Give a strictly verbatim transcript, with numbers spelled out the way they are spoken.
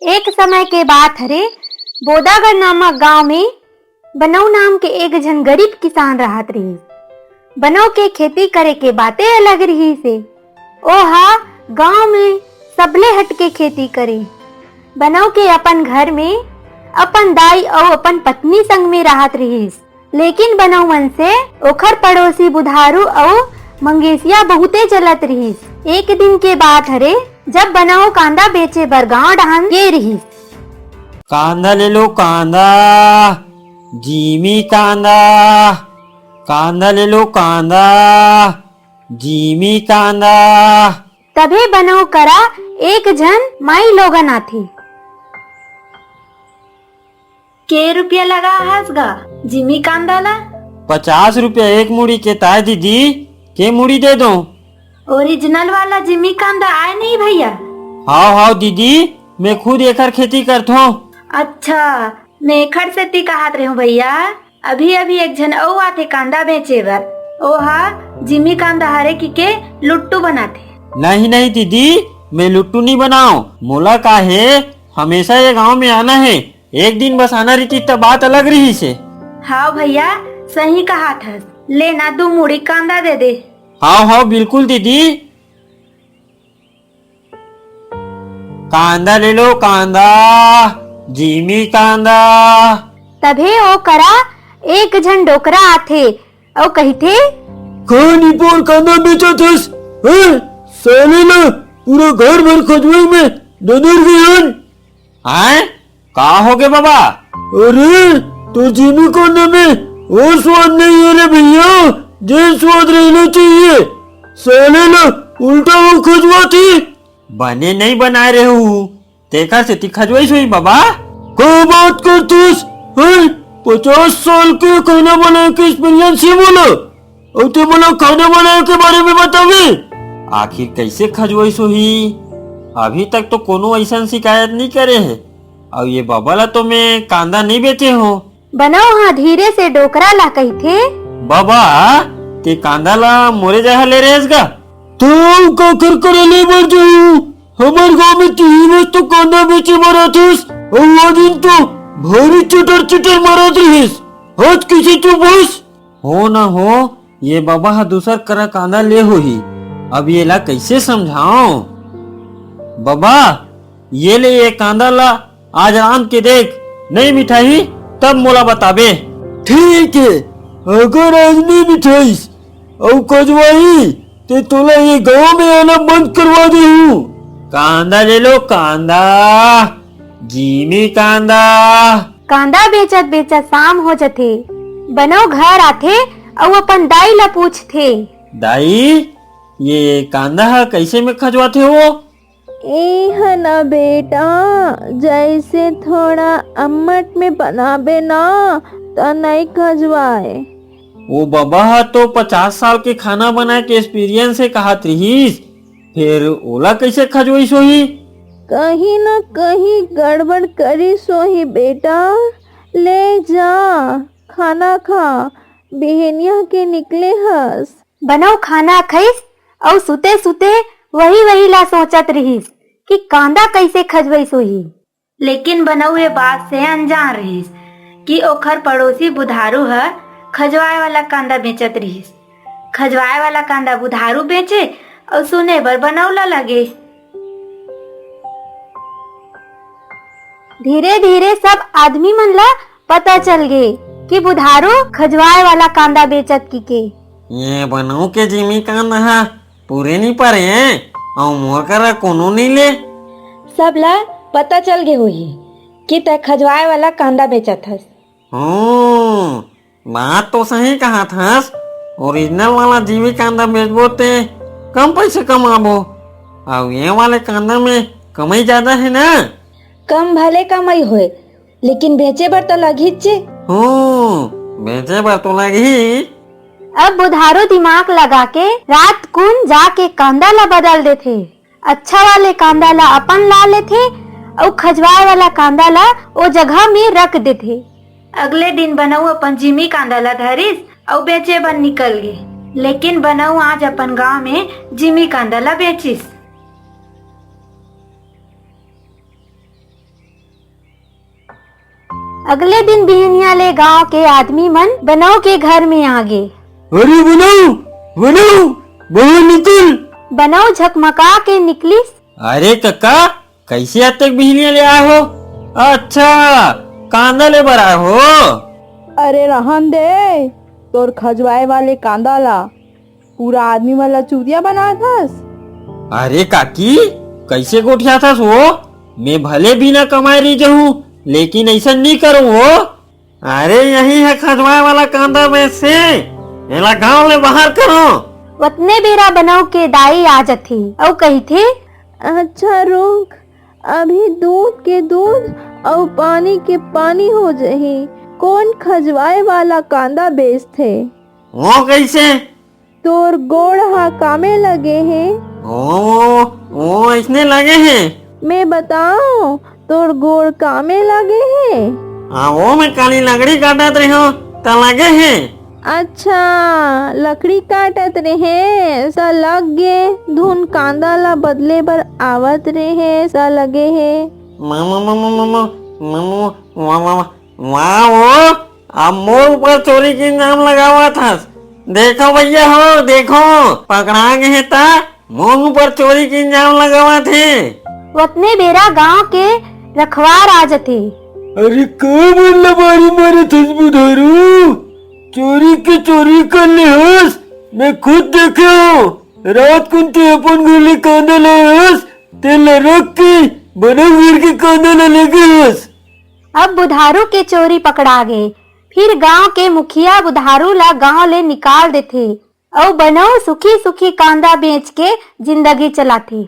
एक समय के बात हरे, बोदागढ़ नामक गांव में बनऊ नाम के एक झन गरीब किसान रहत रिहिस। बनऊ के खेती करे के बाते अलग रिहिस हे। ओहा गांव में सबले हटके खेती करे। बनऊ के अपन घर में अपन दाई अउ अपन पत्नी संग में रहत रिहिस। लेकिन बनऊ मन से ओखर पड़ोसी बुधारू अउ मंगेसिया बहुते जलत रिहिस। एक दिन के बात हरे, जब बनऊ कांदा बेचे बर गांव डहान गे रिहिस। कांदा ले लो कांदा, जीमी कांदा, कांदा ले लो कांदा, जीमी कांदा। तभे बनऊ करा एक झन माई लोगन आथे। के रुपया लगा हस गा जिमी कांदा ला? पचास रुपया एक मुड़ी के ताय दीदी, के मुड़ी दे दो? ओरिजिनल वाला जिमी कांदा आय नहीं भैया? हाव हाव दीदी, मैं खुद एखर खेती करथों। अच्छा, मैं एखर सेती कहत रहूं भैया, अभी अभी एक झन अउ आथे कांदा बेचे बर, ओहा जिमी कांदा हरे कि के लुट्टू बनाथे। नहीं नहीं दीदी, मैं लुट्टू नहीं बनाओ, मोला का हे, हमेशा ये गांव में आना है। एक दिन बस आना रहितिस त बात अलग रहिस हे। हाव भैया, सही कहाथस। ले ना, दू मुड़ी कांदा दे दे। हाव हाव, बिल्कुल दीदी। कांदा ले लो कांदा, जीमी कांदा। तभे ओ करा एक झन डोकरा आथे अउ कहिथे, "का निपोर कांदा बेचत हस? हैं? साले ला पूरा घर भर खजवई में डदर गे हन।" आय, का होगे बबा? अरे, तोर जीमी कांदा में ओ स्वाद नहीं हे रे भैया, जे स्वाद रहना चाहिए। साले ला उल्टा वो खजवाथे। बने नहीं बनाए रेहेंव, तेकर सेती खजवइस होही बबा। का बात करथस? हैं? पचास साल के खाना बनाए के experience हे मोला। अउ ते मोला खाना बनाए के बारे में बतावे? आखिर कइसे खजवइस होही? अभी तक तो कोनो अइसन शिकायत नइ करे हे। अउ ये बबा ला तो मैं कांदा नइ बेचे हों। बनऊ ह धीरे से डोकरा ला कहिथे, बबा, ते कांदा ला मोरे जगह ले रेहेस गा? त अउ काखर करा ले बर जाहूं? हमर गांव में तिही बस तो कांदा बेचे बर आथस, अउ ओ दिन तो भारी चटर चटर मारत रिहिस। आज कइसे चुप हस? हो न हो, ये बबा ह दूसर करा कांदा ले होही। अब येला कइसे समझाओं? बबा, ये ले, ये कांदा ला आज रांध के देख, नइ मिठाही तब मोला बताबे। ठीक हे, अगर आज नइ मिठाइस अउ खजवाही, ते तोला ये गांव में आना बंद करवा देहूं। कांदा ले लो कांदा, जीमी कांदा। कांदा बेचत बेचत शाम हो जथे। बनऊ घर आथे अउ अपन दाई ला पूछथे, दाई, ये कांदा ह कइसे में खजवाथे वो? ए ह ना बेटा, जइसे थोड़ा अम्मट में बनाबे ना, त नइ खजवाय। ओ बबा ह तो पचास साल के खाना बनाए के experience हे कहत रिहिस, फेर ओला कइसे खजवइस होही? कहीं न कहीं गड़बड़ करिस होही बेटा। ले जा, खाना खा, बिहनिया के निकले हस। बनऊ खाना खइस अउ सुते-सुते वही-वही ला सोचत रिहिस कि कांदा कइसे खजवइस होही। लेकिन बनऊ ए बात से अनजान रिहिस कि ओखर पड़ोसी बुधारू ह खजवाए वाला कांदा बेचत रिहिस। खजवाए वाला कांदा बुधारू बेचे अउ सुने बर बनऊ ला लगे। धीरे-धीरे सब आदमी मन ला पता चल गे कि बुधारू खजवाए वाला कांदा बेचत किके। ये बनऊ के जिमी कांदा ह पूरे नइ परे, अउ मोर करा कोनो नइ ले। सब ला पता चल गे होही कि तैं खजवाए वाला कांदा बेचत हस। हम्म, बात तो सही कहत हस, original वाला जिमी कांदा बेचबो ते कम पइसा कमाबो, अउ ये वाले कांदा में कमई जादा हे ना। कम भले कमई होय, लेकिन बेचे बर तो लगहीच चे। हम्म, बेचे बर तो लगही। अब बुधारू दिमाग लगा के रात कुन जाके कांदा ला बदल देथे। अच्छा वाले कांदा ला अपन ला लेथे अउ खजवाए वाला कांदा ला ओ जगह में रख देथे। अगले दिन बनऊ अपन जिमी कांदा ला धरिस अउ बेचे बर निकल गे। लेकिन बनऊ आज अपन गांव में जिमी कांदा ला बेचिस। अगले दिन बिहनिया ले गांव के आदमी मन बनऊ के घर में आ गे। अरे बनऊ, बनऊ, बाहर निकल। बनऊ झकमका के निकलिस। अरे कका, कइसे अतेक बिहनिया ले आए हो? अच्छा, कांदा ले बर आए हो? अरे रहन दे, तोर खजवाए वाले कांदा ला। पूरा आदमी मन ला चूतिया बनात हस। अरे काकी, कइसे गोठियात हस वो? मैं भले बिना कमाए रह जहूं, लेकिन अइसन नी करूं वो। अरे यही है खजवाए वाला कांदा में से, एला गांव ले बाहर करो। वतने बेरा बनऊ के दाई आ जथे अउ कहिथे, अच्छा रुक, अभी दूध के दूध अउ पानी के पानी हो जही। कोन खजवाए वाला कांदा बेचथे? वो कइसे? तोर गोड़ हा कामे लगे हे। ओ, वो अइसने लगे हे। मैं बताओ, तोर गोड़ कामे लगे हे। हाँ, वो मैं काली लकड़ी काटत रहे हो, त लगे हे। अच्छा, लकड़ी काटत रहे, सा लग गे, धुन कांदा ला बदले बर आवत रहे, सा लगे हे। मामा, मामा, मामा, मामा, वाह, वाह, वाह। वाह वो, अब मोर ऊपर चोरी के इल्जाम लगावत हस। देखो भैया हो, देखो, पकड़ा गे हे त मोर ऊपर चोरी के इल्जाम लगावत हे। वतने बेरा गांव के रखवार आ जथे। अरे का मन ला बारी मारत हस बुधारू? चोरी के चोरी कर ले हस, मैं खुद देखे हो। रात कुन ते अपन घर ले कांदा लाए हस, तेला रख के बनऊ घर के कांदा ला लेगे हस। अब बुधारू के चोरी पकड़ा गे। फिर गांव के मुखिया बुधारू ला गांव ले निकाल देथे अउ बनऊ सुखी सुखी कांदा बेच के जिंदगी चलाथे।